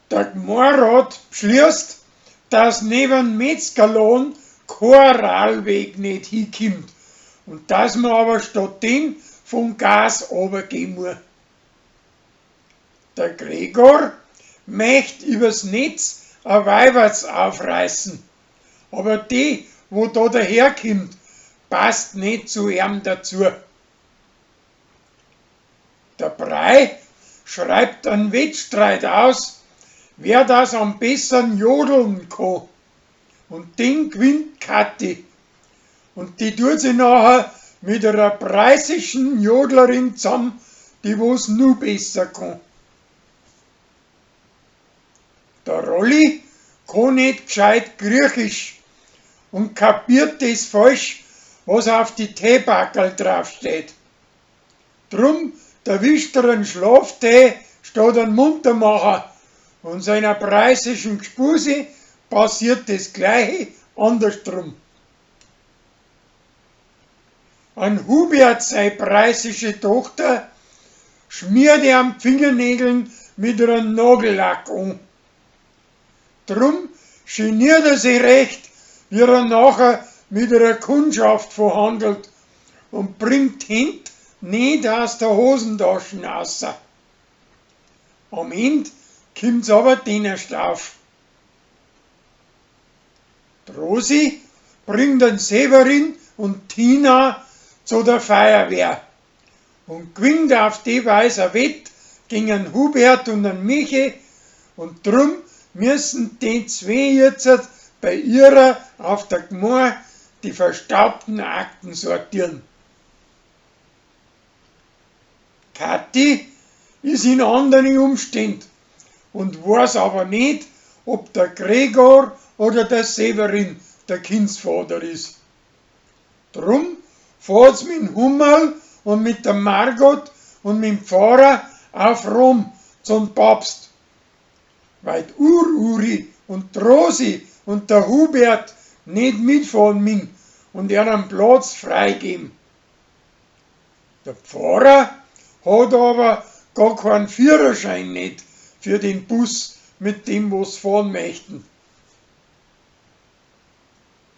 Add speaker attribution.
Speaker 1: Der Gmoarat bschließt, dass neben Metzgerlohn koa Radlweg ned hikimmt und dass ma aber statt dem vom Gas obergehen mu. Der Gregor möcht übers Netz a Weiberts aufreißen, aber die, wo da daherkimmt, passt ned zu eam dazu. Der Brei schreibt an Wettstreit aus, wer das am bessern jodeln kann. Und den gewinnt Kathi. Und die tut sich nachher mit einer preußischen Jodlerin zusammen, die wo's nu besser kann. Der Rolli kann net gscheit Griechisch und kapiert des falsch, was auf die Teepackerl draufsteht. Drum derwischt er einen Schlaftee statt einen Muntermacher und seiner preußischen Gspusi passiert das Gleiche andersrum. An Hubert sei preußische Tochter schmiert er am Fingernägeln mit einem Nagellack an. Drum geniert er sich recht, wie er nachher mit einer Kundschaft verhandelt und bringt Händ net aus der Hosentaschen außer. Am End kimmt's aber dennerst auf. D'Rosi bringt den Severin und Tina zu der Feuerwehr und gewinnt auf die Weise a Wett gegen Hubert und den Michi und drum müssen die zwei jetzt bei ihrer auf der Gmoa die verstaubten Akten sortieren. Kathi ist in anderen Umständen und weiß aber nicht, ob der Gregor oder der Severin der Kindsvater ist. Drum fahrt's mit dem Hummerl und mit der Margot und mit dem Pfarrer auf Rom zum Papst. Weil die Ur-Uri und die Rosi und der Hubert nicht mitfahren müssen und ihr einen Platz freigeben. Der Pfarrer hat aber gar keinen Führerschein nicht für den Bus, mit dem wo's fahren möchten.